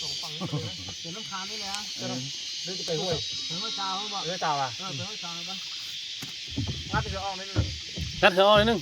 ສອງຝັ່ງນີ້ເລີຍນະ ເປັນນ້ຳຄານນີ້ແຫຼະ ເອີ ເດີນຈະໄປຫ້ວຍ ເປັນຫ້ວຍຊາວບໍ່ ເອີ ຊາວອະ ເອີ ເປັນຫ້ວຍຊາວໄປ ງັດໃຫ້ອອກໜ້ອຍໜຶ່ງ ງັດໃຫ້ອອກໜ້ອຍໜຶ່ງ